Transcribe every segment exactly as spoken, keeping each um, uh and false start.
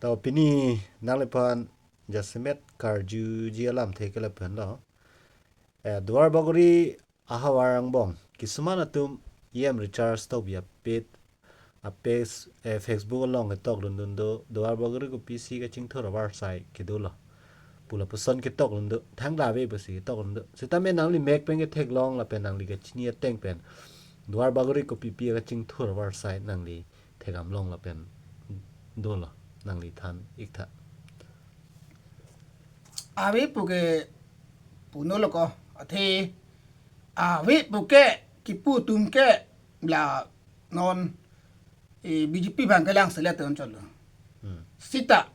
Lo pini nangliphan jasemet karjuji alamthe ke lapulo. Eh, Duar Bagori ahavar angbong kisuman atum E M Richard Tokbi a-page, a-page, eh, Facebook along ketok lundun do, Duar Bagori kopisi kachingthur avarsai kedo lo pu lapuson ketok lundun, thangta ave pusi ketok lundun. Sitame nangli mek pen ketheklong lapen nangli kachini ateng pen Duar Bagori kopipi kachingthur avarsai nangli thekdamlong lapen dolo, nangli than iktha. Ave puke puno lo ko, athe ave puke kipu atum ke la non, eh, B J P abang kelang selet ton cholo. Hmm. Sita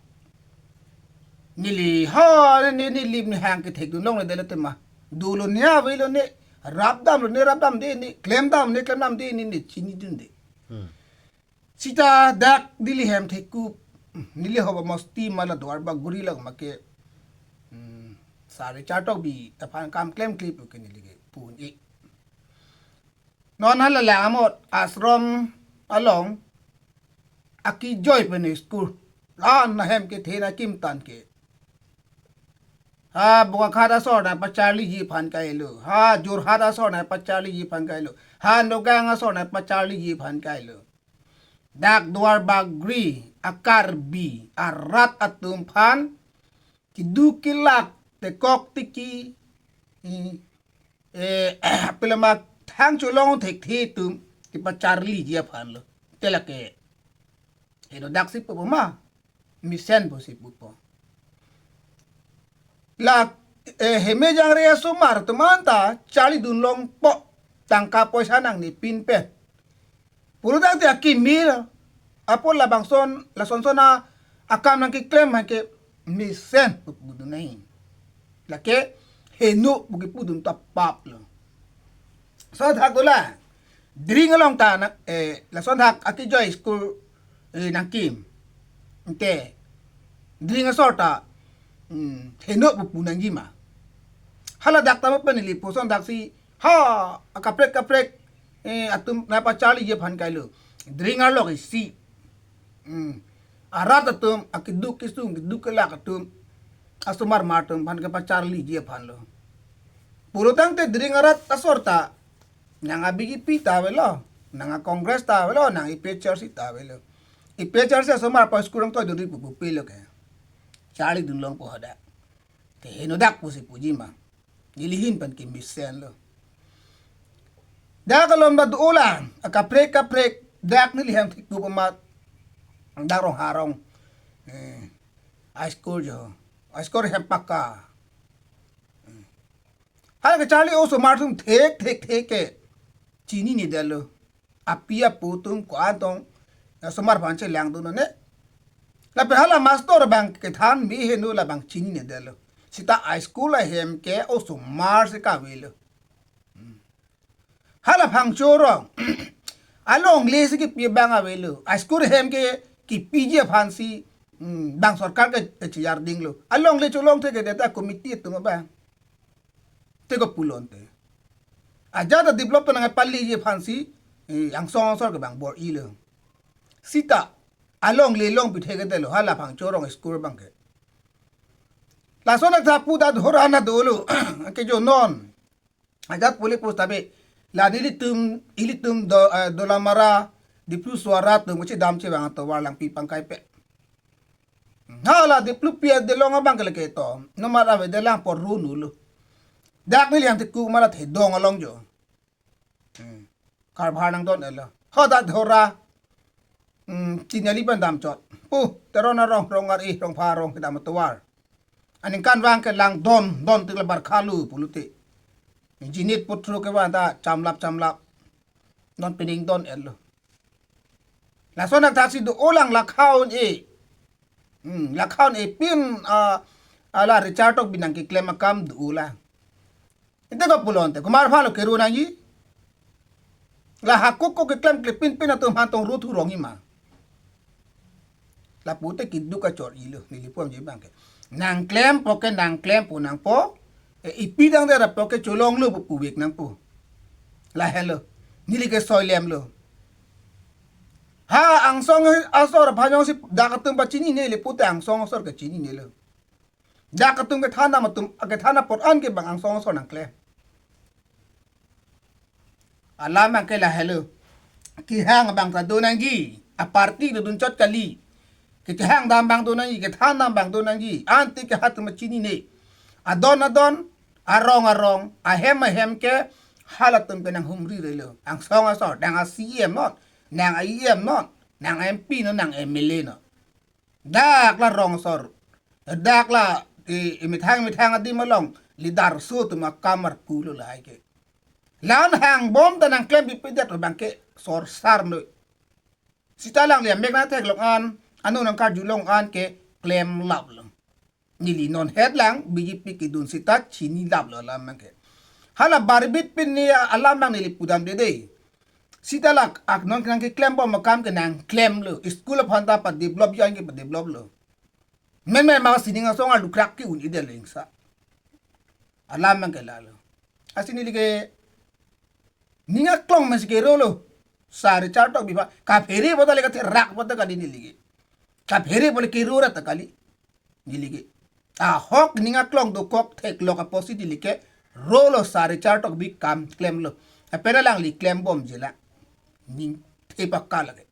neli ha ni, neli ni hang kethekdun longle dele tema. Dolo ni, avelo ni, rapdamlo ni, rapdamde ni, klemdam ni, klemdamde ni, ni chinidunde. Hmm. Sita dak neli hem thekup, neli hoba mosti mala Duar Bagori lak make, hmm, Sir Richard Tokbi aphan kam klemkle puke neli ke pun-e. Non hala Langmot ashram along akijoi pen school. La na hem kethe na kimtang ke. Ha Bokakhat asor nangpacharliji aphan kailo. Ha Jorhat asor nangpacharliji aphan kailo. Ha Nagaon asor nangpacharliji aphan kailo. Dak Duar Bagori a-Karbi arat atum aphan keduk kelak, tekok teki, eh, eh, pelama thang cholong thekthe atum kepacharliji aphan lo. Te lake heno daksi pupo ma, mesen pusi pupo. La, eh, heme jangre asomar atum anta charlidun longpo, tangka poisa nangne pin pen. Pulotangte akimi apot labangson, lasonson akam nangkeklem aphan ke mesen pu pudun nai. Lake heno pu kepudun ta pap lo. Lason thak dolang. Dring along ta na, eh, lason thak akijoi school, eh, nangkim. Ante dring asor ta, hmm, heno pu pu nangji ma. Hala dak ta ma pen neli puson daksi, ha, akaprek kaprek, eh, atum nangpacharliji aphan kailo. Dring arlo isi. Hmm. Arat atum, akeduk kesung, keduk kelak atum, asomar mar atum aphan kepacharliji aphan lo. Pulotangte dring arat asor ta, nang a-B J P ta avelo, nang a-Congress ta avelo, nang A P H L C ta avelo. A P H L C asomar aphan school nangtoidunri pu pupe lo ke. Charlidun longpo hadak. Te heno dak pusi puji ma. Neli ahin pen kemesen lo. Dak alom ba dolang, akaprek kaprek, dak neli hem thekup amat, dak Ronghang arong, eh, high school jo, high school hem pakka. Hala kecharli osomar atum thek thek thek ke chinine detlo. Api apo atum ko-an tong, eh, osomar aphan chelangdun ne. Lapen hala master abang kethan me heno labang chinine detlo. Sita high school ahem ke osomar si kavelo. Hmm. Hala Phangcho arong alongle si kipi abang avelo. High school ahem ke kipiji aphan si, hmm, bang sorkar ke, eh, cheyar dinglo. Alongle cholong thekthedet ta committee atum abang. Te ko pulote ajat a-develop nangpaliji aphan si, eh, angsong asor ke bang bor-ilo. Sita alongle along pi thekthedetlo hala Phangcho arong school abang ke. Lason athapu dak Dhoran adolo. Ke jo non. Ajat pule post tabe. La nelitum, ilitum do, eh, Dolamara, Dipluso arat atum chedam chevang atovar Langpi Pangkai pen. Hala Diplupi adelong abang ke lake to. Nomar avedet lang por runu lo. Dak neli hem thekup amat la Thedong along jo. Hmm. Karbhar nangdon-etlo. Hadak Dhora. Hmm, Chinali pen damchot. Pu, Teron arong, Rong Ar-i, Rongpha arong kedam atovar. Aningkanvang ke lang don, don tik la barkha lo pulote. Jinit putro kevang ta chamlap chamlap. Non pining don-etlo. Lason athaksi dolang la khaun e. Hmm, la khaun e pin, ah, hala Richard Tokbi nangkeklem akam dolang. Ante ko pulote, komat aphan lo keru nangji. La hakuk ko keklem klepin pin atum aphan tong ru thu rong-i ma. Lapu te keduk kachor-ilo, neli pu-amji abang ke. Nangklempo ke nangklempo nangpo, eh, ipi dang dera po ke cholonglo pu puvek nangpo. Lahenlo, neli ke soilemlo. Ha angsong asor aphan jongsi dak atum pachinine le pute angsong asor kachinine lo. Dak atum kethan atum kethan apor an ke bang angsong asor nangklem. Alam abang ke lahelo. Kehang abang ta do nangji. Aparty do dunchot kali. Kehang dam abang do nangji, kethan dam abang do nangji. Ante ke ha atum chinine. Adon adon, arong arong, ahem ahem ke halatum ke nanghumri relo. Angsong asor, nang a-C E M non, nang a-E M non, nang M P non, nang M L A non. Dak la rong asor. Dak la i, i methang methang adim along leader so atum akam arpu lo lahai ke. La-an hangbom ta nangklem bipedet abang ke sorsar noi. Sita lang liam mek nangtheklong an, ano nangkarjulong an ke klemlaplo. Neli non het lang B J P kedun sita chinilaplo alam abang ke. Hala barbit pin ni alam abang neli pudamde dei. Sita lak ak non nangkeklembom akam ke nangklemlo. School aphan ta padevelop ji an ke padeveloplo. Menmen ma sining asong alukrak ke un-edetlo ingsa. Alam abang ke lalo. Lasi neli ke ning aklong mesi kerolo. Sar Richard Tokbi aphan kaphere bota le katherak bota kali neli ke. Kaphere bole kero ra ta kali neli ke. Ahok ning aklong dokok theklok apotsi neli ke rolo, Sar Richard Tokbi kam klemlo. Apena alangli klembomji la. Ning thepakal lake.